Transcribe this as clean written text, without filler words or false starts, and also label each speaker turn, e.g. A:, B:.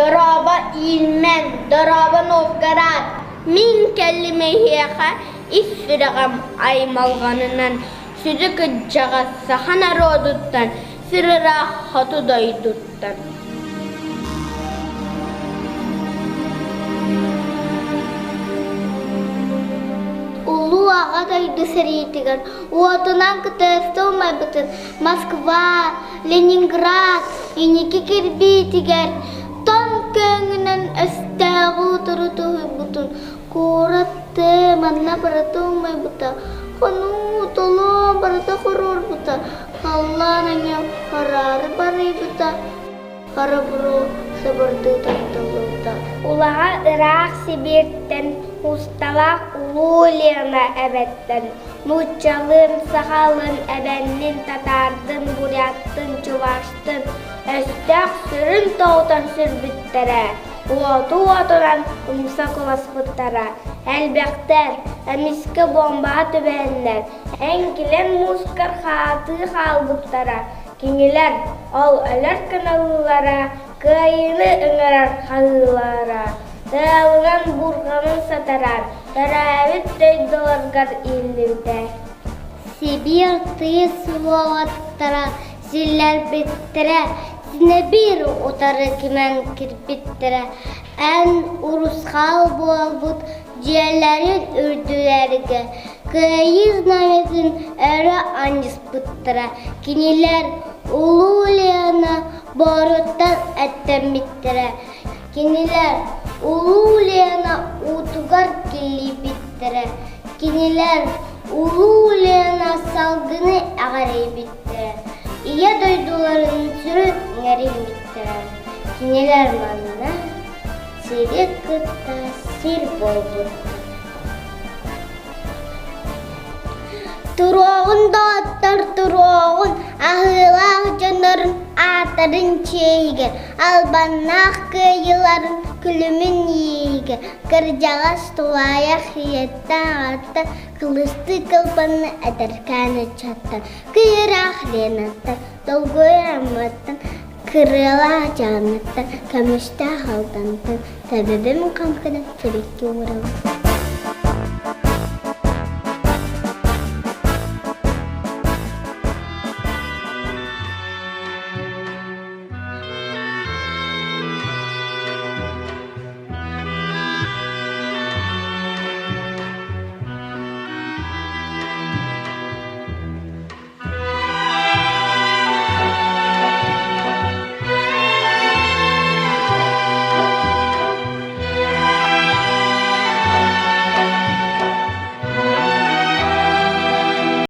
A: Дорообо Иилмэн, дорообо Новгород! Мин кэллим эһиэхэ ис сүрэҕим аймалҕанынан, сүдү кырдьаҕас саха норуотуттан, сир ыраах хоту дойдуттан.
B: Улуу Аҕа дойду сэриитигэр уотунан кытыаста умайбытын Москва, Ленинград инники кирбиитигэр тоҥ көҥүнэн өстөөҕү утары туһуйбутун куорат тыа манна барыта умайбыта, хонуу толоон барыта хоруорбута, халлаан эмиэ хараары барыйбыта, хара буруо сабардыы тардыллыбыта.
A: Улаҕа ыраах Сибииртэн усталаах Улуу Лена эбэттэн нууччалыын, сахалыын, эбэннин, татаардын, буряттын, чуваштын өстөөх сүрүн тоҕутан сүрбүттэрэ, уоту уотунан умса куласпыттара. Элбэхтэр, эмискэ буомбаҕа түбэһэннэр, эҥкилэн муускар хаатыы хаалбыттара. Кинилэр ол өлөр кыналыылара, кыайыыны ыҥырар хаһыылара, тыалынан бурҕанын сатаран, төрөөбүт дойдуларыгар ииллибитэ.
B: Сибиир тыйыс уолаттара силлэрбиттэрэ, синэбиир утары кимэн кирбиттэрэ, эн урусхал буолбут дьиэлэрин үрдүлэргэ Кыайыы знамятын өрө анньыспыттара. Кинилэр Улуу Лена боруттан эттэммиттэрэ. Кинилэр Улуу Лена уутугар киллийбиттэрэ. Кинилэр Улуу Лена салгыны эҕэрийбиттэрэ. Ийэ дойдуларын сүрүн иҥэриммиттэрэ. Кинилэр манна сири кытта сир буолбуттар. Туруоҕун доҕоттор туруоҕун, аһыылаах дьоннорун ааттарын чиэһигэр, албаннаах кыайыыларын күлүмүн ииһигэр, кырдьаҕас тулаайах ийэттэн аҕаттан кылыстыы кылбанна эдэркээн ыччаттан, кыйыраах Ленаттан, долгуйар Амматтан, кырыалаах Дьааныттан, көмүстээх Алдантан, төбөбүн хаҥкынан сибэкки уурабын.